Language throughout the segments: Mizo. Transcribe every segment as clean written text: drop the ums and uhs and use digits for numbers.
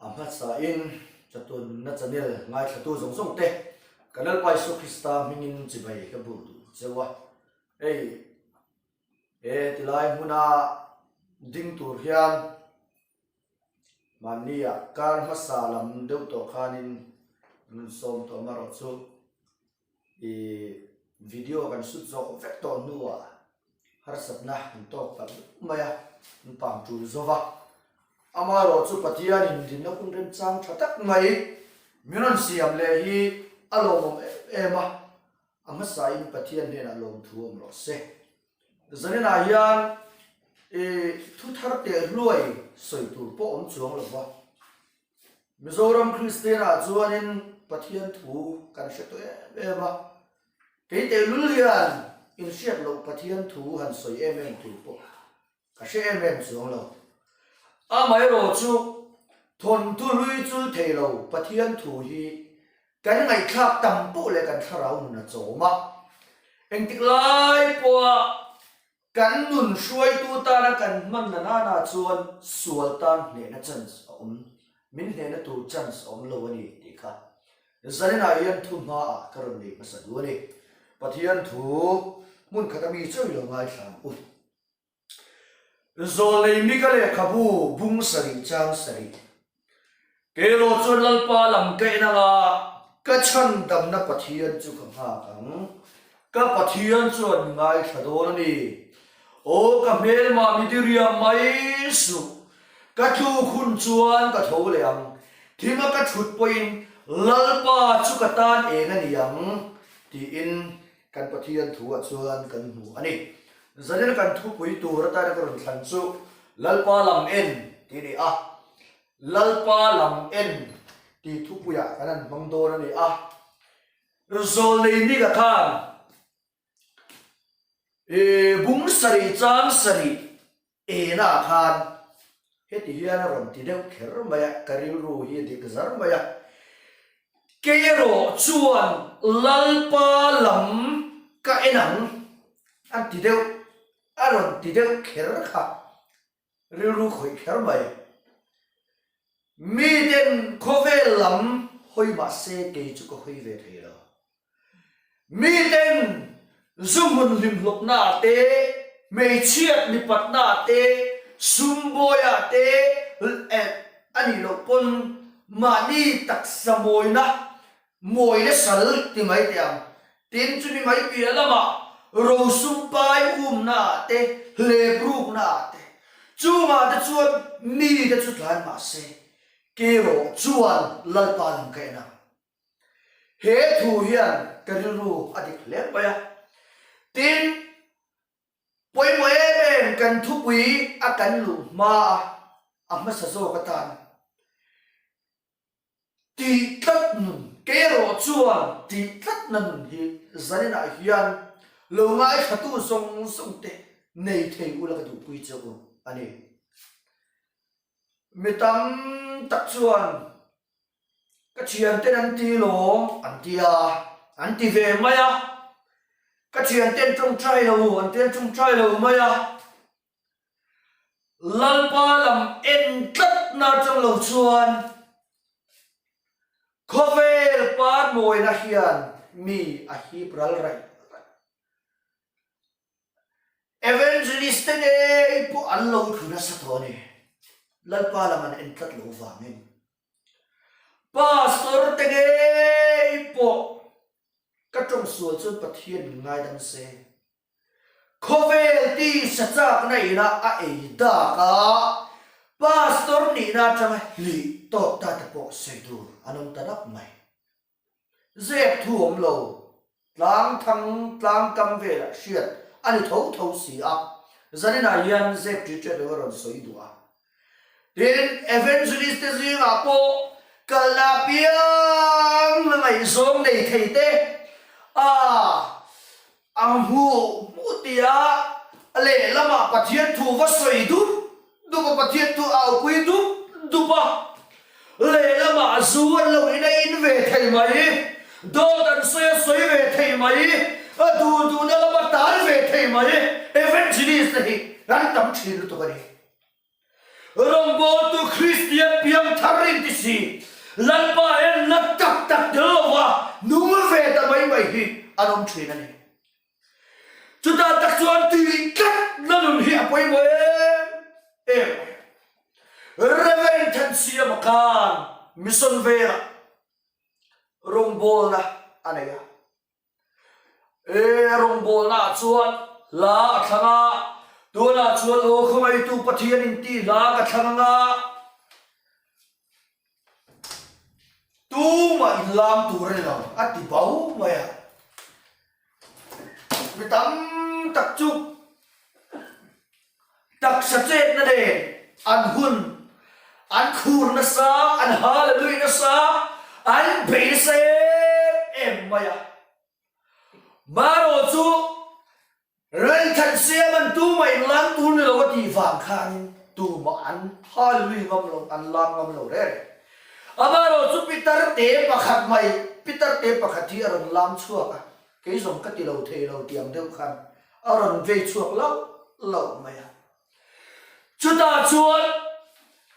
A hmasain Chatuanna Channel ngaithlatu zawng zawng te kan Lalpa Isua Krista hmingin chibai ka bur duh cheu a. Hei he tilai hmuna ding tur hian mahnia kar hmasa lam deuh tawh khanin an rawn sawm tawh amaherawh chu Ih video kan shoot zawk vek tawh hnuah harsatna kan tawk palh dup mai a, an pang tul zo va. Amaherawh chu Pathianin dinna hun remchang tha tak mai min rawn siam leh hi a lawmawm em em a, a hmasain Pathian hnenah lawmthu awm rawh se. Zaninah hian ih thu thar teh hluai sawi tur pawh awm chuang lo va. Mizoram Kristian ah chuanin Pathian thu kan hre tawh em em a, kei tehlul hian inhriat loh Pathian thu han sawi em em tur pawh ka hre em em chuang lo. Amaherawh chu thawnthu hlui chul thei lo Pathian thu hi kan ngaihthlak tam poh leh kan thlarau nun a chawm a, engtik lai pawha Kan nun hruaitu tana kan hman na nana chuan sual tan hnehna chance a awm, min hnehna tur chance a awm lo a ni tih kha zaninah hian thu hmaah ka rawn nei hmasa duh a ni. Pathian thu hmun khata mi chawi lo ngaithla ang u. Zawlnei Mika lehkhabu bung sarih chang sarih. Keiraw chuan Lalpa lam ka en anga ka chhandamna Pathian chu ka nghak ang. Ka Pathian chuan mi ngaithla dawn a ni. Aw ka hmelmah mi diriam mai suh. Ka tluk hun chuan ka tho leh ang. Thima ka thut pawhin Lalpa chu ka tan eng a ni ang tiin kan Pathian thuah chuan kan hmu a ni. Zanin kan thupui tur atana ka rawn thlan chu Lalpa lam en tih a ni a. Lalpa lam en tih thupuiah kan han hmang dawn a ni a. Zawlnei Nika khan bung sarih chang sarih Ena khan heti hian a rawn ti deuh kher mai a, ka rilru hi a dik zar mai a. Kei erawh chuan Lalpa lam ka en ang a ti deuh, a rawn ti deuh kher kha, rilru khawih kher mai. Miten khawvel lam hawi mah se kei chu ka hawi ve thei lo. Miten zu hmun hlimhlawpnaah te, hmeichhiat mipatnaah te, sumbawiah te a nih loh pawn mahni taksa mawina, mawina sal ti mai teh ang. Tin, chumi mai piah lamah rosumpai umnaah te, hlepruknaah te, chungah te chuan mite chu tlai mah se, kerawh chuan Lalpa lam ka en ang. He thu hian ka rilru a dik hle mai a. Tin, pawimawh em em kan thupui a kan luh hma a, a hmasa zawk atan tih tlat nun, kei erawh chuan tih tlatna nun hi zaninah hian lo ngaithlatu zawng zawng te nei thei ula ka duhpui che u a ni. Mi tam tak chuan Ka thianten an ti lawm an ti a, an ti ve mai a. Ka thianten tawngtai lo an ti an tawngtai lo mai a. Lalpa lam en tlatna atang lo chuan khawvel parmawina hian mi a hip ral raih raih. Evangelist te ngei pawh an lo thlu nasa tawh a ni. Lalpa lam an en tlat lo vangin. Pastor te ngei pawh ka tawng sual chuan Pathian min ngaidam se. Khawvel tisa chakna inah a ei dak a, Pastor nihna atanga hlih tawk ta te pawh sawi tur an awm ta dap mai. Zep thu awm lo, tlang thang tlang kam velah hriat a ni tho tho si a, zaninah hian zep ṭi ṭet lo a rawn sawi duh a. Tin, Evangelist te zingah pawh kalna piang la ngaihzawng nei thei te a A hmuh hmuh tia lehlamah Pathian thu va sawi dup dup a, Pathian thu aupui dup dup a, lehlamah zu an lo in a in ve thei mai, dawt an sawi a sawi ve thei mai, a duh duhna lama tan ve thei mai, Evangelist te hi an tam thin lutuk a ni. Rawngbawltu Kristian piangthar. inti si, Lalpa enna tak tak tel lova nung ve ta mai mai hi an awm thin a ni. Chutah tak chuan tih tlatna nun hi a pawimawh em em mai. Reverend Thansiama khan Mission Vengah rawngbawlna a nei a. E rawngbawlna ah chuan hla a thlang a, tunah chuan aw khawngaitu Pathian in tih hla ka thlang anga, tumah in lam tur a ni lo a ti bo mai a. Mi tam tak chu Taksa chetna nen an hun an khur nasa, an hallelujah nasa, an bei nasa em em mai a. Marawh chu Ralthan siam an tumah in lam tur ni lo a tih vang khanin tumah an hallelujah ngam lo, an lam ngam lo reng reng. Amarawh chu Pitar te pakhat mai, Pitar te pakhat hi a rawn lam chhuak a, kei zawng ka ti lo thei lo tih ang deuh khan a rawn vei chhuak lauh lauh mai a. Chutah chuan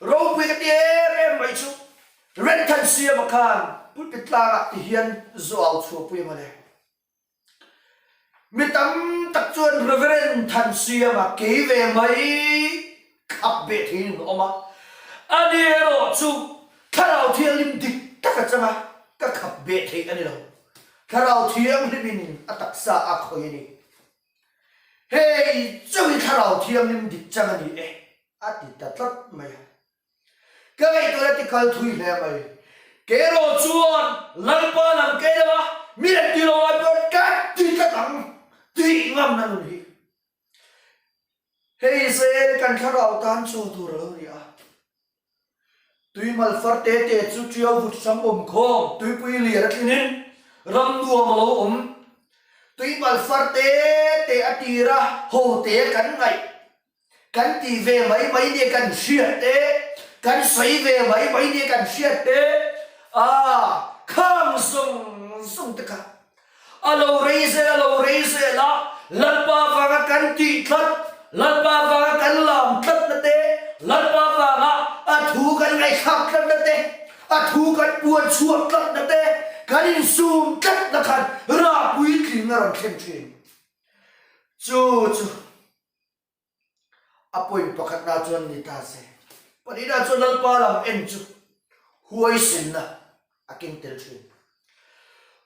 ropui ka ti em em mai chu Renthan Siama khan pulpit tlangah ti hian zu au chhuahpui ang a le. Mi tam tak chuan Reverend Thansiama kei ve mai khap beh theiin an awm a, ani erawh chu Thlarau Thianghlim dik tak a chang a, ka khap beh theih a ni lo. Thlarau Thianghlimin a taksa a khawih a ni. Hei chauh hi Thlarau Thianghlim dik chang a ni e, a ti ta tlat mai a. Ka ngaihtuahna ti kal thui hle mai. Kei erawh chuan Lalpa lam kei lo a, mi an ti lo lai pawh ka ti tlat ang tih ngamna nun hi. Hei zel kan thlarau tan chaw tur a lo ni a. Tuimal far te te chu ṭiau vut hrang awm khawm, tuipui lian a tlinin ram nuam a lo awm. Tuimal far te te a tir a, ho te kan ngaih, kan tih ve mai mai nia kan hriat te, kan sawi ve mai mai nia kan hriat te, a khang zawng zawng te kha A lo rei zel, a lo rei zel a, Lalpa vanga kan tih tlat, Lalpa vanga kan lam tlatna te, Lalpa vanga a thu kan ngaihthlak tlatna te, a thu kan puan chhuak tlatna te, kan insum tlatna khan rah puitling a rawn thlen thin. Chu chu. A point pakhatna chuan ni ta se, pahnihna chuan Lalpa lam en chu huaisenna a keng tel thin.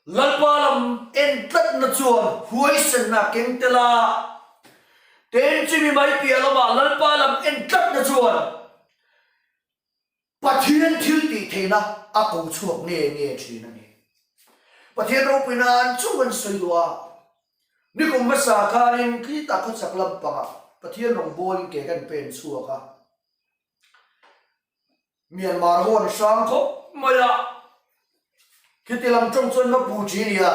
Lalpa lam en tlatna chuan huaisenna a keng tel a, ten chimi mai piah lamah Lalpa lam en tlatna chuan Pathian thil tih theihna a ko chhuak nge nge thin a ni. Pathian ropui nan chu an sawi duh a, nikum hmasa khanin khitah khawchhak lampangah Pathian rawngbawlin ke kan pen chhuak a, Myanmar ho an hrang khawp mai a, khiti lam tawng chuan Mapu chi nia,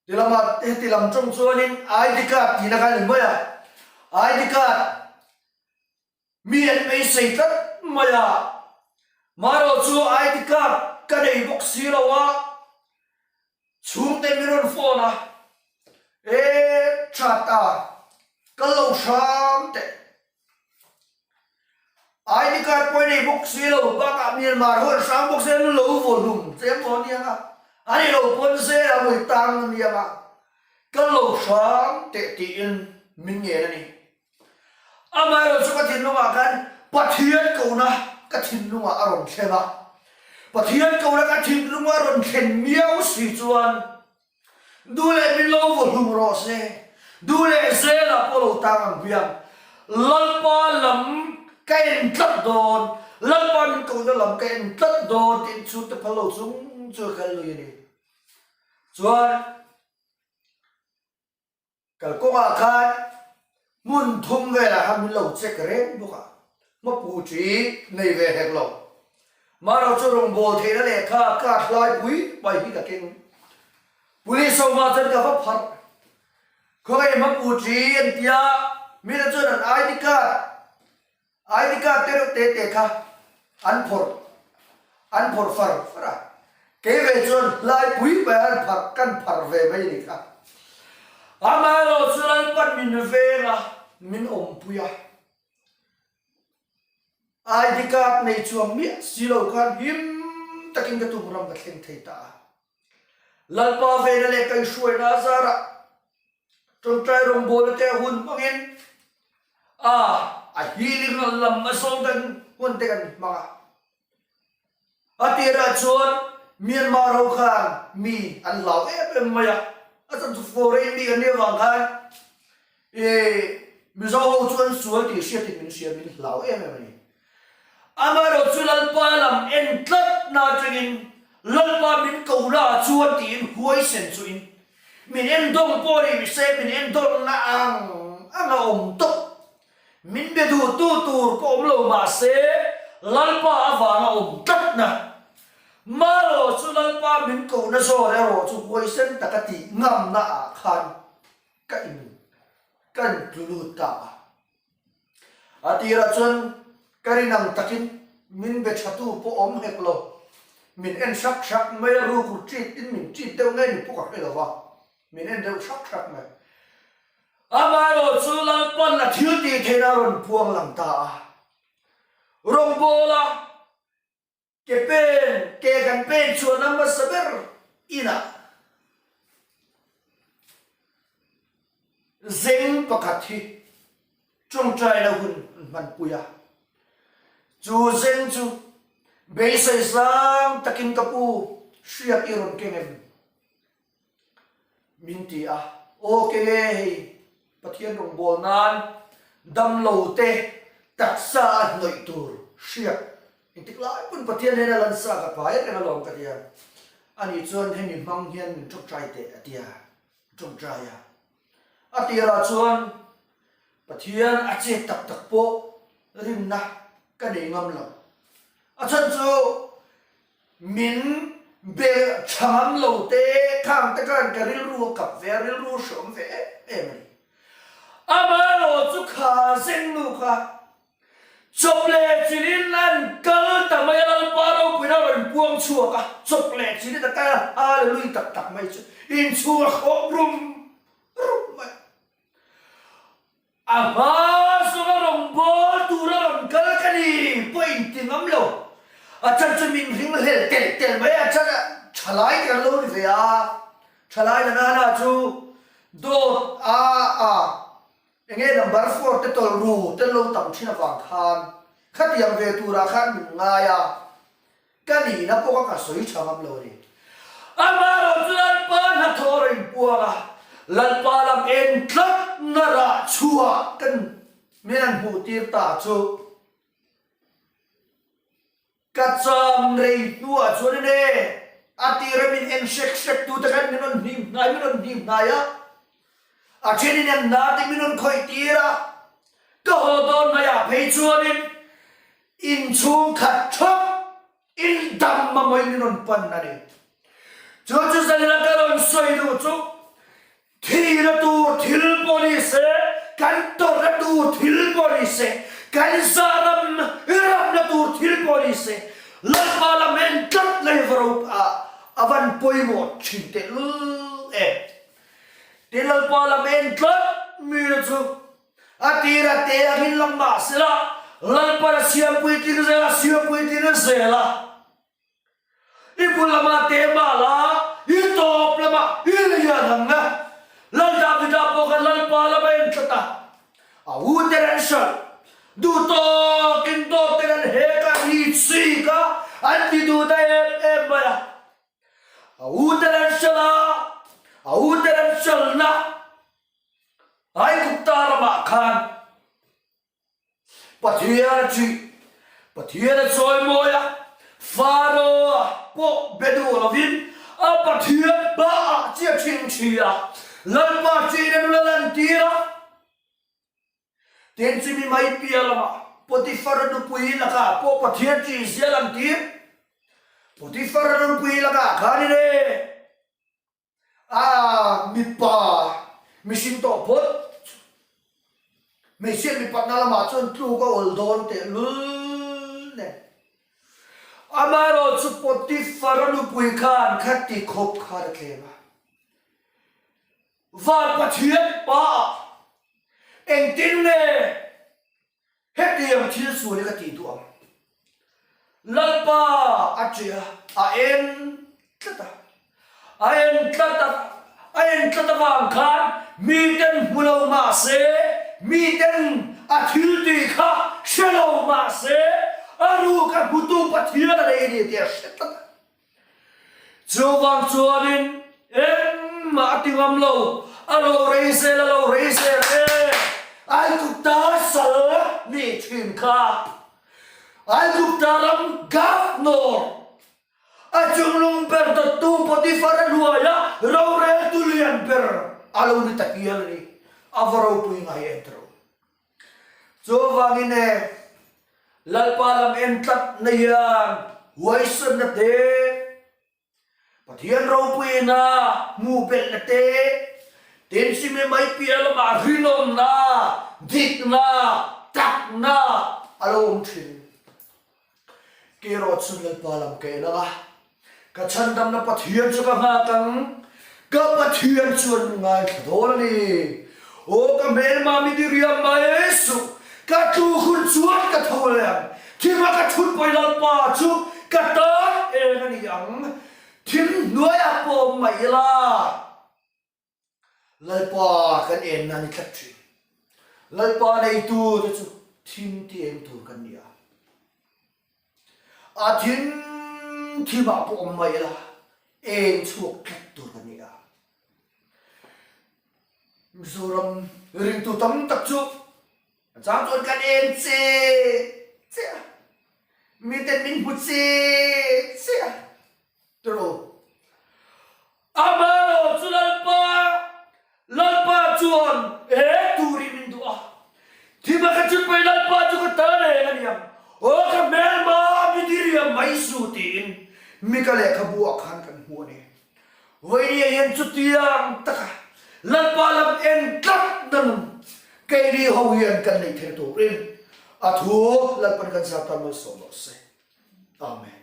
ti lama heti lam tawng chuanin ID card tihna kha a ni mai a, ID card Mi an beisei tlat mai a, marawh chu ID card ka nei bawk si lo a, chhungte min rawn phone a, E tha ta, ka lo hram teh. ID card pawh i nei bawk si lo, bakah Myanmar ho an hrang bawk si an lo vaw hlum che maw aniang a, an i lo pawn zel a maw i tang aniang a, ka lo hram teh tiin min ngen a ni. Amaherawh chu ka thinlungah khan Pathian kohna ka thinlungah a rawn thleng a, Pathian kohna ka thinlunga rawn thlen miau si chuan duh leh min lo vaw hlum rawh se, duh leh zelah pawh lo tang ang hmiang, Lalpa lam ka en tlat dawn, Lalpa min kohna lam ka en tlat dawn tiin chhungte phal lo chung chu ka kal lui a ni. Chuan. Kalkawngah khan hmun thum velah khan min lo check reng bawk a, hmapu ṭi nei ve hek lo. Mahro chu rawngbâwl theihna lehkha card hlai pui mai hi ka keng. Police ho hma chuan ka va pharh. Khawngaih hmapu ṭi an tia, mite chuan an ID card ID card te reuh te te kha an phawrh an phawrh far far a, kei ve chuan hlai pui mai an pharh kan pharh ve mai a ni kha. Amaherawh chu Lalpan min veng a, min awmpui a. ID card nei chuang miah si lo khan him takin ka tum ram ka thleng thei ta a. Lalpa vena leh kaihhruaina a zarah tawngtai rawngbawlna te a hun hmangin a a healing lam a zawng kan hun te kan hmang a. A tirah chuan Myanmar ho khan mi an hlau em em mai a, a chhan chu foreign mi kan nih avang khan i Mizo ho chu an sual tih hriatin min hria min hlau em em a ni. Amaherawh chu Lalpa lam en tlat na atangin Lalpa min ko la chuan tiin huaisen chuin min en dawng pawh ni se min en dawnna ang ang a awm tawp. Min be duhtu tur pawh awm lo mahse Lalpa avanga awm tlatna Marawh chu Lalpa min kohna zawn erawh chu huaisen taka tih ngamna ah khan ka in ka in tlu lut ta a. A tirah chuan ka rin ang takin min be thatu pawh awm hek lo, min en hrak hrak mai a, rukru treat in min treat deuh nge ni pawh ka hre lo va, min en deuh hrak hrak mai. Amaherawh chu Lalpan a thil tih theihna a rawn puang lang ta a, rawngbawla Ke pen, ke kan pen chuan a hmasa ber inah zeng pakhat hi tawngtaina hun an hmanpui a. Chu zeng chu beisei sang takin ka pu hriat i rawn keng em? Min ti a, Aw ke nge hei Pathian rawngbâwl nân damlo te taksa a hnawih tur hriat engtik lai pawn Pathian hian a lansa ka pai reng alawm ka ti a, ani chuan hemi hmang hian min ṭawngṭai teh a ti a, ṭawngṭai a. A tirah chuan Pathian a chet tak tak pawh rinna ka nei ngam lo. A chhan chu Min be tha ngam lo te khang te khan ka rilru a kap ve a, rilru hreawm ve em em a ni. Amaherawh chu kha zeng nu kha chawp leh chilin an kal ta mai a, Lalpa ropuina a rawn puang chhuak a, chawp leh chilin a kal a, Hallelujah tak tak mai chu inchhung a khawm rum rum mai. A hma zawnga rawngbâwl tura rawn kal ka ni pawh inti ngam lo. A chan chu min ring hlel telh telh mai a, chan thalai te kan lo ni ve a, thalai na nana chu dawt a a enge number four te tawlh ru te lo tam thin avang khan khatiang ve turah khan min ngai a. Ka nihna pawh ka sawi tha ngam lo a ni. Amaherawh chu Lalpa hnathawh a rawn inpuang a, Lalpa lam en tlatna rah chhuah kan min han hmuh tir ta chu ka cham rei hnuah chuan in e a tira min en hrek hrek tu te khan min rawn hnim hnai min rawn hnim hnai a, a then in en na te min rawn khawih tir a, ka haw dawn hmaiah phei chuanin Inchhung khat thap in dam mamawih min rawn pan a ni. Chu chu zalina ka rawn sawi duh chu thihna tur thil pawh ni se, kan tawrhna tur thil pawh ni se, kan zahram ramna tur thil pawh ni se, Lalpa lam en tlat lei va ro a van pawimawh thin tehlul em. Tin Lalpa lam en tlat mi chu A tir a te a rin lam mah se la, Lalpan a siam puitling zel a, siam puitling zel a. I bul lamah te mah la, i tawp lamah i lian ang a. Lal Davida pawh khan Lalpa lam a en tlat a, a u ten an hralh. Duh tawkin dawt ten an hek a, i chik a, an ti duh ta em em mai a. A u ten an hralh a, a u ten an hralhna. Aigupta ramah khan Pathian a ṭih, Pathian a chawimawi a, Pharaoh-a pawh be duh lovin a Pathian hmaah chiah ṭhing ṭhi a, Lalpa ṭihna nula lantir a. Tin, chumi mai piah lamah Potiphar-a nupui lakah pawh Pathian ṭih zia lantir, Potiphar-a nupui lakah khan in e! A mipa mihring tawh phawt chu hmeichhia mipatna lamah chuan tluk a awl dawn teh lul nen. Amaherawh chu Potiphar-a nupui khan khati khawp khan a tlem a. Van Pathian paah engtin nge hetiang thil sual hi ka tih duh ang? Lalpa a ṭih a, a en tlat a. A en tlat a, a en tlat avang khan miten hmu lo mah se, miten a thil tih kha hre lo mah se, a ruk a hmutu Pathian a nei a ni tih a hre tlat a. Chuvang chuanin engmah a ti ngam lo, a lo rei zel, a lo rei zel e, Aigupta sal nih thin kha Aigupta ram Governor A chunglung ber dawttu Potifar a hnuaia roreltu lian ber a lo ni ta hial a ni. A va ropui ngai em tawh. Chuvangin e, Lalpa lam en tlatna hian huaisanna te, Pathian ropuina hmuh belhna te, tin chimi mai piah lamah rinawmna, dikna, takna a lo awm thin. Kerawh chu Lalpa lam ka en ang a, ka chhandamna Pathian chu ka nghak ang, ka Pathian chuan min ngaithla dawn a ni. Aw ka hmelma mi diriam mai suh, ka tlu hun chuan ka tho leh ang, thima ka thut pawhin Lalpa chu ka tan eng a ni ang, thim hnuaiah pawh awm mai ila. Lalpa kan en na ni tlat thin. Lalpa neitu te chu thim ti eng tur kan ni a. A thim thim ah pawh awm mai ila eng chhuak tlat tur kan ni a. Mizoram ringtu tam tak chu a chang chuan kan en che che a. Miten min hmu che che a. Tiraw? Amaherawh chu Lalpa, Lalpa chuan he turin min duh a. Thima ka chutpui Lalpa chu ka ta reng a ni ang. Aw ka hmelma mi diriam mai su tiin Mika lehkhabu ah khan kan hmu a ni. Vawinia hian chutiang taka Lalpa lam en tlat na nun keini ho hian kan nei thei turin a thu Lalpan kan zar tan malsawm rawh se. Amen.